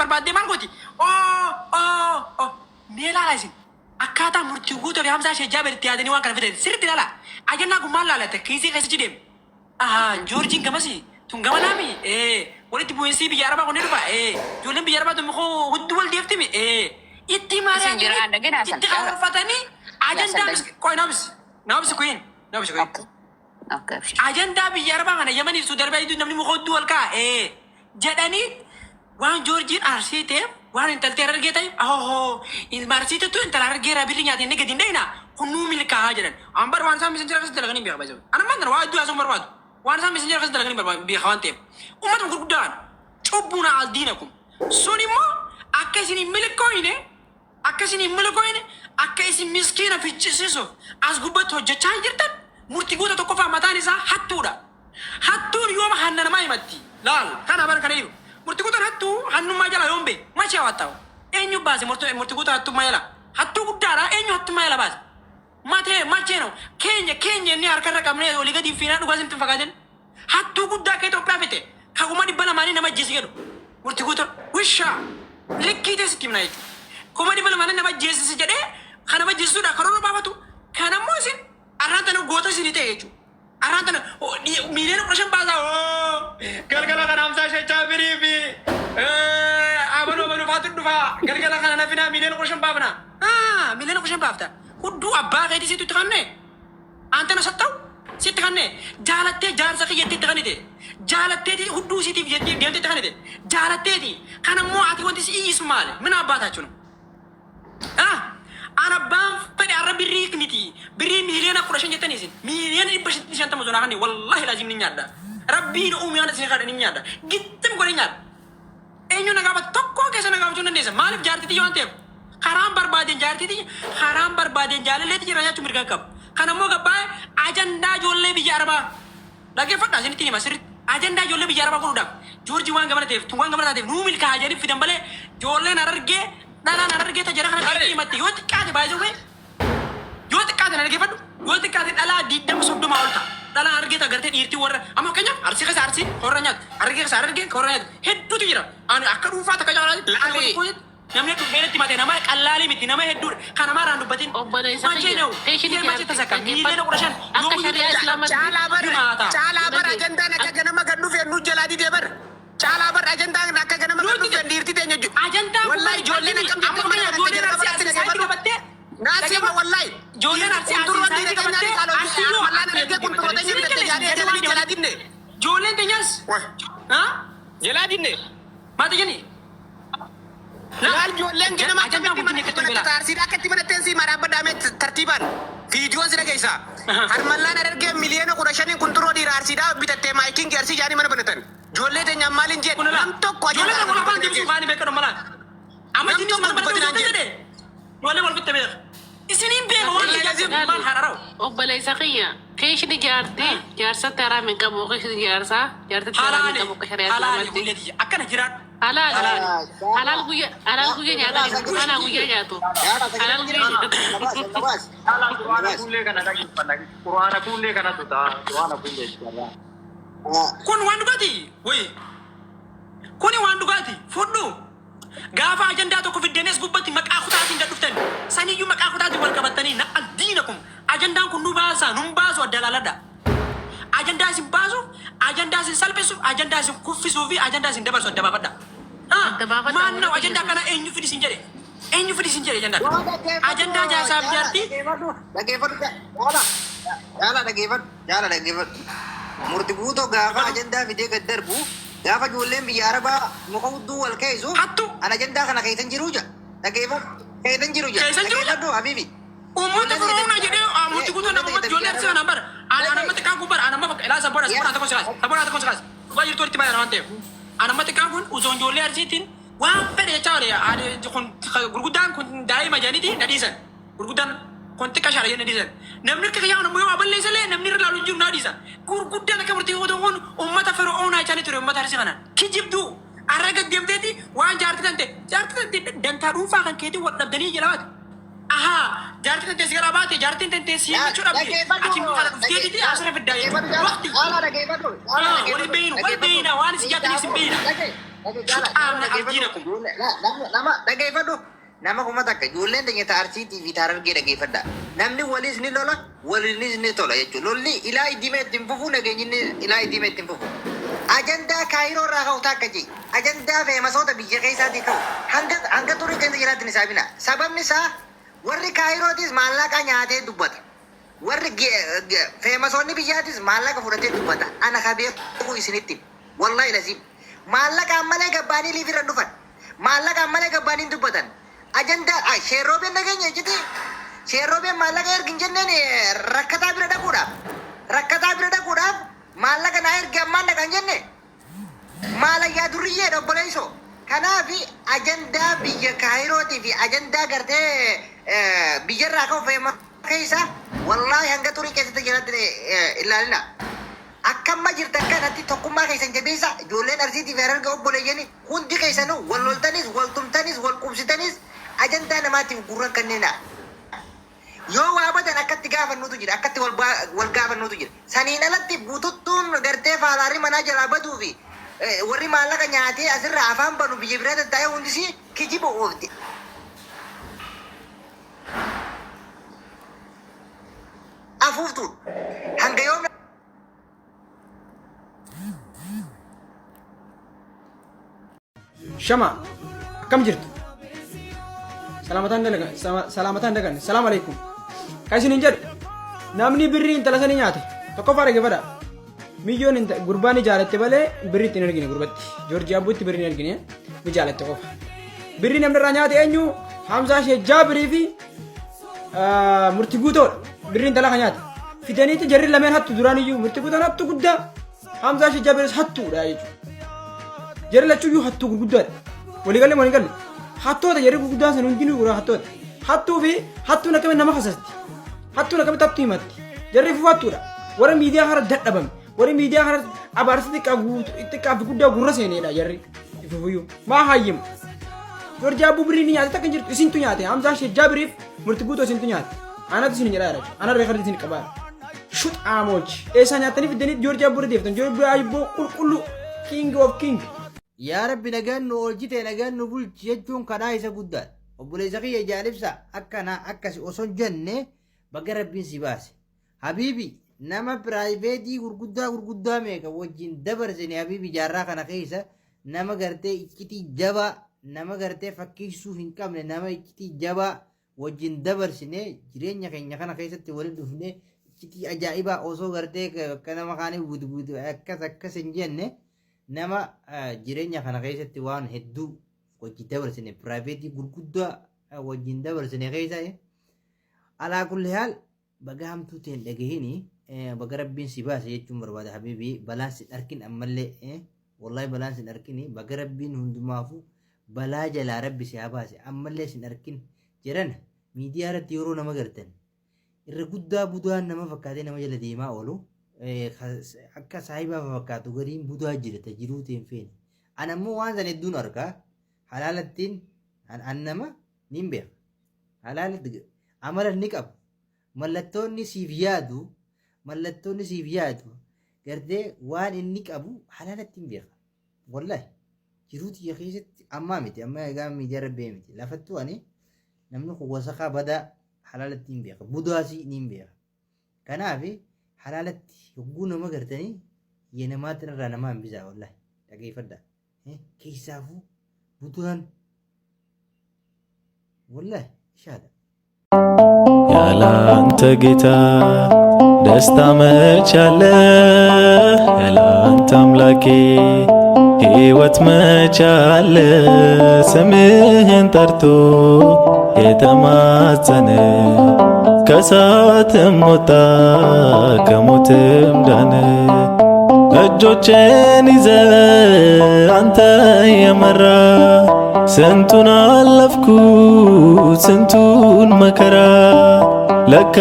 barbaaddee maal gooti? Oo oo oo mee laala isin. Akkaataa Murtii Guutuu fi Hamzaa Sheek Jaabir itti yaadanii waan kana fidan sirriitti ilaalaa. Ajandaan kun maal laalata? Kiisii keessa deema. Ahaa, Joorjiin gamasi tun gamanaami? Ee, walitti bu'iinsi biyya Arabaa kun ni dhufa? Ee, ijoolleen biyya Arabaa tun mukuu hudduu wal deeftimi? Ee, itti Isin mari'atanii jira dhagina san itti caala. karoorfatanii Yaa san ajandaa dhagina. qoy naabsi naabsi kuyin naabsi kuyin. Okay. Okay. Abshir. Ajandaa biyya Arabaa kana Yamaniif Suudi Arabiyaa jidduu namni muka hudduu wal kaa'a? Ee, jedhanii waan Joorjiin Arsii ta'eef, waan intaltee Harargee ta'eef, ahohoo ilma Arsiituttu intala Harargee irraa birrii nyaate inni gadi hin dhayna kun nuu milkaa'a jedhan. An bar waan isaan messenger akkasitti dalagan hin beeka baay'ee. An ammaan tana waa hedduu haasa'uu hin barbaadu. Waan isaan messenger akkasitti dalagan hin barbaadu beeka waan ta'eef. Uummatuma gurguddaan cubbuun aldiinakum. Sun immoo akka isin hin milkooyne, akka isin hin milkooyne, akka isin miskiina ficcisiisuuf as gubbatti hojjechaa hin jirtan. Murtii Guuta tokkoffaa mataan isaa hattuudha. Hattuun yoom hanna namaa himatti? Laal kana bar kana jiru. Murti Guutaan hattuu hannummaa jala yoom bee? Mache hawattaa'u. Eenyu baase Murti Guutaa hattummaa jala? Hattuu guddaadha, eenyu hattummaa jala baase? Matee machee no keenya keenya inni harka irra qabnee olii gadi fiinaa dhugaa isinitti hin fakkaatin. Hattuu guddaa akka Itoophiyaa fite ka 200,000 nama ajjeesi jedhu. Murti Guutaa wishaa likkii ta'e sitti himna jechuudha. 200,000 nama ajjeesisi jedhee kan nama ajjeesisuudha karoora baafatu kan ammoo isin arraan tana goota isinii ta'e jechuudha. Arraan tana 15 miiliyoona baasaa oo galgala kana Hamzaa Sheechaa birii fi abaluu abaluu faatu dhufa galgala kana nafinaa 15 miiliyoona baafna. 15 miiliyoona baafta. Hudduu abbaa keetii situ itti kanne. Antena satta'u sitti kanne jaalattee jaarsa kiyyatti itti kannite. Jaalatteeti hudduu isiitiif jettee deemtee itti kannite. Jaalatteeti kan ammoo ati wanti si iyyisu maali? Mina abbaa taachuun. Ah! An abbaan fedhe har'a birrii miti. Birrii 15 miiliyoona jettanii isin. 550 miiliyoona osoo naa kanne wallahi laazim ni nyaadha. Rabbiin uume waan isin kadhe ni nyaadha. Gittim godhe nyaadha. Eenyu na gaafata? Tokkoon keessa na gaafachuu hin dandeessa. Maaliif? Jaartii tiyya waan ta'eef. Karaan barbaadeen jaartii tiyya, karaan barbaadeen jaalallee tiyya irraa nyaachuu mirga qaba. Kan ammoo gabbaa'e ajandaa ijoollee biyya Arabaa. Dhaggeeffadhaa, isinitti hima sirriitti. Ajandaa ijoollee biyya Arabaa godhuudhaaf Joorjii waan gamana ta'eef, tun waan gamana taateef nuu milkaa'a jedhanii fidan malee ijoolleen Harargee, dhalaan Harargee ta jara kana Haree. dhaqxee himatte yoo xiqqaate baay'isuu yoo xiqqaate, na dhaggeeffadhu, yoo xiqqaate dhalaa 20 30 ol ta'a. Dhalaan Harargee ta gartee dhiirtii warra amma fakkeenyaaf Arsii keessa Arsii horra nyaatu, Harargee keessa Harargee horra nyaatu hedduutu jira. Ani akka dhuunfaa takka caalaatti akka nama Laali. tokkootti namni dhufee natti himate nama qallaalii miti, nama hedduudha. Kan namaarraan dubbatin. Obboleessa Machee kiyya na'u keeshini ishee machee jaarti tasakka dhaggeeffadhu. 15 miiliyoona Akka yoomuyyuu shari'aa Islaamatti Caalaa bar himaata. Caalaa bar dhagee ajandaan akka ganama gad dhufeen nu jalaa didee bar. Caalaa bar ajandaan akka ganama gad Nuti dhufeen dhiirti teenya ajandaa kun wallahi ijoolleen bari akkam amma jettee mana fakkeenyaaf banatte ijoolleen jalqaba Arsii irratti Arsii saayitii dhaggeeffadhu. qabattee Naasii dhaggeeffadhu. wallahi Ijoolleen Arsii Arsii qunxurroon saayitii dhiira keenyaa qabattee ni caaloo Arsii yoo mallaan argee qunxurroo teenya sirrii bitatte jala jaanii isin ajalanii jalaa dinne. Ijoolleen teenyas Wah. haa Jalaa dinne. Maal jeni? Laal ijoolleen ganama Ajandaan akkamitti guddinni mana akkatti banatte beela. taarsiidha akka itti banatteen sii maraa dhaabbadhaa tartiibaan viidiyoon si dhageessa. Harmallaan Harargee 15 miiliyoona qunxurroo dhiira Arsiidhaa bitattee maayikiingi Arsii jaanii mana banatan. Ijoollee teenyaan maaliin jeen Kun laa. nam tokko Ijoolleen ajandaa tokko kana afaan dubbatin deebisuu jeen. kaanii beekadhu malaan. Amma Nam isinis tokko mana dubbatin banatee jeen. jedhe. Ijoollee wal fitte beeka. Isiniin beeka waan Wallahi kiyyaa lazim. maal hararaw. Obboleessa kiyya keeshini jaarti jaarsatti haraam hin qabu, keeshini jaarsaa jaartitti haraam hin Halaali qabu akka shari'aa halaali Islaamatti. hullee tiyya akkana jiraadhu. Halaal Halaali. halaal guyya halaal guyya nyaatani anaa guyyaa nyaatu halaal guyya nyaatu. Caalaa quraana kuullee kana dhaggeeffanna. Quraana kuullee kanatu ta'a. Quraana kuullee jechuudha. Kun waan dhugaati. Wayi. Kuni waan dhugaati. Fudhu. Gaafa ajandaa tokko fiddanii as gubbatti maqaa kutaatiin gad dhuftan. Saniyyuu maqaa kutaatiin wal qabattanii na diinakum. Ajandaan kun nu baasaa nun baasu adda laaladha. Ajandaa isin baasuuf, ajandaa isin salphisuuf, ajandaa isin kuffisuu fi ajandaa isin dabarsu adda baafadha. Adda baafadha Maal warra na'u ajandaa Yesuus. kana eenyu fidi isin jedhe? Eenyu fidi isin jedhe ajandaa kana? Ajandaa jaarsaaf jaartii Dhaggeeffadhu, Caala, Caala, dhaggeeffadhu, Caala, dhaggeeffadhu. Murti Guutoo gaafa ajandaa fidee gad darbu, gaafa ijoolleen biyya Arabaa muka hudduu wal keessu hattu an ajandaa kana keessan jiruu jira. Dhaggeeffadhu, keessan jiru jira. Keessan jiru jira. Dhaggeeffadhu habibi. Uummata Ijoolleen Firoona teenya jedhee Murti Guutuu ijoolleen nama teenya ijoollee biyya Arsii Arabaa. kanaan bara. Ani anamma xiqqaan kun bara anamma bakka ilaa sabboona sabboona tokko si kaasa sabboona tokko si kaasa dhugaa jirtu walitti baay'ee waan ta'eef. Anamma xiqqaan kun osoo ijoollee Arsiitiin waan fedhe jechaa oole ani kun gurguddaan kun daa'ima jedhaniiti na dhiisan. Gurguddaan kun xiqqa shaara jedhanii na dhiisan. Namni akka kiyyaa kun ammoo yoo waa balleessa illee namni irra ilaalu hin jiru na dhiisa. Gurguddaan akka Murtii Guutuu kun uummata Firoonaa jechaa ture uummata Arsii kanaan. Kijibduu arra gad deemteeti waan jaartii tante jaartii tante dantaa dhuunfaa kan keetiin wal dhabdanii jala baate. Ahaa jaartiin tantee si garaa baate jaartiin tantee si himachuu dhabde ati immoo kana dhuftee didee asirra fiddaa jechuudha. Waqti wal beeynu wal beeyna waan isin jaataniif isin beeyna. Shuxaamna abdiinakum. Nama dhageeffadhu. Nama 1000 ijoolleen teenya ta Arsiitii fi ta Harargee dhageeffadha. Namni waliis ni lola waliinis ni tola jechuudha. Lolli ilaa iddiimee itti hin fufu nageenyinni ilaa iddiimee itti hin fufu. Ajandaa Kaayiroo irraa ka'u takka jee. Ajandaa feemasoota biyya keessaatii ka'u hanga hanga xurii keessa jiraatti hin hisaabina. Sababni isaa warri Kaayirootis maallaqa nyaatee dubbata. Warri feemasoonni biyyaatis maallaqa fudhatee dubbata. Ana ka beeku isinitti hima. Wallahi laziim. Maallaqaan malee gabbaanii liif irra hin dhufan. Maallaqaan malee gabbaanii hin dubbatan. Ajandaa sheerroobeen dhageenya iccitii sheerroobeen maallaqa ergi hin jenneen rakkataa bira dhaquudhaaf rakkataa bira dhaquudhaaf maallaqa naa ergi ammaan dhaqa hin jenne. Maalayyaa durriyyeedha obboleessoo. Kanaaf ajandaa biyya Kaayirootii fi ajandaa gartee biyyarraa ka'u feema keessa wallaahi hanga xurii keessatti jalatti ilaalina. Akka amma jirtan kanatti tokkummaa keessan jabeessa ijoolleen Arsiitii fi Hararge obboleeyyani hundi keessanuu wal loltanis wal tumtanis wal qubsitanis ajandaa namaatiif gurra hin kenninaa. Yoo waa badan akkatti gaafannuutu jira, akkatti wal wal gaafannuutu jira. Saniin alatti bututtuun gartee faalaarri manaa jalaa baduu fi warri maallaqa nyaatee asirraa afaan banu biyya biraa tattaa'ee hundisii kijiba oofti. Afuuftuudha. Hanga yoom Shama akkam jirtu? Salaamataan dalaga salaamataan dagan salaam alaikum. Kan isin hin jedhu namni birrii intala sanii nyaate tokkoffaa dhaggeeffadha. Miyyoon gurbaan ni jaalatte malee birrii ittiin argine gurbatti. Joorjii Abbuutti birrii hin argine ni jaalatte qofa. Birrii namni irraa nyaate eenyu? Hamzaa Sheek Jaabirii fi murti guutoodha. Birrii intala kan nyaate. Fidaniiti jarri lameen hattu duraan iyyuu murti guutoon hattu guddaa. Hamzaa Sheek Jaabiris hattuudha jechuudha. Jarri lachuyyuu hattuu gurguddaadha. Waliigalee waliigalee. Hattoota jarri gurguddaan san hundinuu gurra hattoota. Hattuu fi hattuun akkamitti nama kasasti. Hattuun akkamitti hattuu himatti. Jarri fufu hattuudha. Warra miidiyaa kana dadhabame. Warri miidiyaa kana abaarsa xiqqaa guutuu xiqqaa fi guddaa gurra seeneedha jarri. Fufuyyuu. Maa hayyimu. Joorjii Abbuu birrii ni nyaate takka hin jirtu isintu nyaate. Hamzaa Sheek Jaabiriif murti guutuu isintu nyaate. Anatu isin jedhaa jira. Ana reekardi isin qabaa. Shuxaamoch. Eessaa nyaattanii fiddanii Joorjii Abbuu irra deeftan. Joorjii Abbuu qulqulluu. King of king. Yaa Rabbi nagaan nu oolchite nagaan nu bulchi jechuun kadhaa isa guddaadha. Obboleessa kiyya jaal ibsa akkana akkasi osoo hin jenne baga Rabbiin si baase. Habiibi nama piraayiveetii gurguddaa gurguddaa meeqa wajjin dabarsine habiibi jaarraa kana keessa nama gartee iccitii jabaa nama gartee fakkeessuu hin qabne nama iccitii jabaa wajjin dabarsine jireenya keenya kana keessatti walitti dhufne iccitii ajaa'ibaa osoo gartee akka nama kaanii gudgudu akkas akkas hin jenne nama jireenya kana keessatti waan hedduu wajjin dabarsine piraayiveetii gurguddaa wajjin dabarsine keessa alaa kulli haal baga hamtuu ta'e hin dhagahini baga rabbiin si baase jechuun barbaada habiibi balaan si dharkin ammallee wallahi balaan si dharkini baga rabbiin hundumaafuu balaa jalaa rabbi si haa baase ammallee sin arkin jedhan miidiyaa irratti yeroo nama gartan irra guddaa budaan nama fakkaatee nama jala deemaa oolu akka saahibaa fakkaatu gariin budaa jira ta jiruu ta'e hin feene an ammoo waan san hedduun arkaa halaalattiin an nama niin beeka halaalatti amala ni qaba mallattoonni siif yaadu mallattoonni siif yaadu gartee waan inni qabu halaalatti hin beeka Wallahi jiruu tiyya keessatti ammaa miti amma egaa miidiyaa irra ba'ee miti lafattuu ani namni kun wasakaa badaa halaalatti hin beeka budaasii ni hin beeka kanaaf halaalatti hogguu nama gartanii yenamaatti irraa nama hambisaa wallahi dhageeffadha keessaafuu budaan wallahi ishaadha. ያላንተ ጌታ ደስታ መቻለ ያላንተ አምላኬ ሕይወት መቻለ ስምህን ጠርቶ የተማጸነ ከሳትም ወጣ ከሞትም ዳነ። እጆቼን ይዘ አንተ የመራ ስንቱን አለፍኩ ስንቱን መከራ ለካ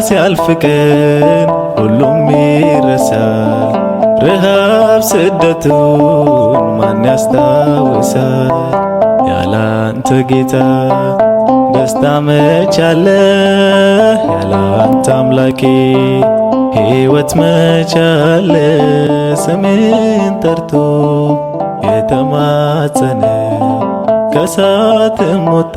ሲያልፍ ቀን ሁሉም ይረሳል። ረሃብ ስደቱን ማን ያስታውሳል? ያላንተ ጌታ ደስታ መቻለ ያላንተ አምላኬ ሕይወት መቻለ ስምን ጠርቶ የተማጸነ ከሳትም ወጣ።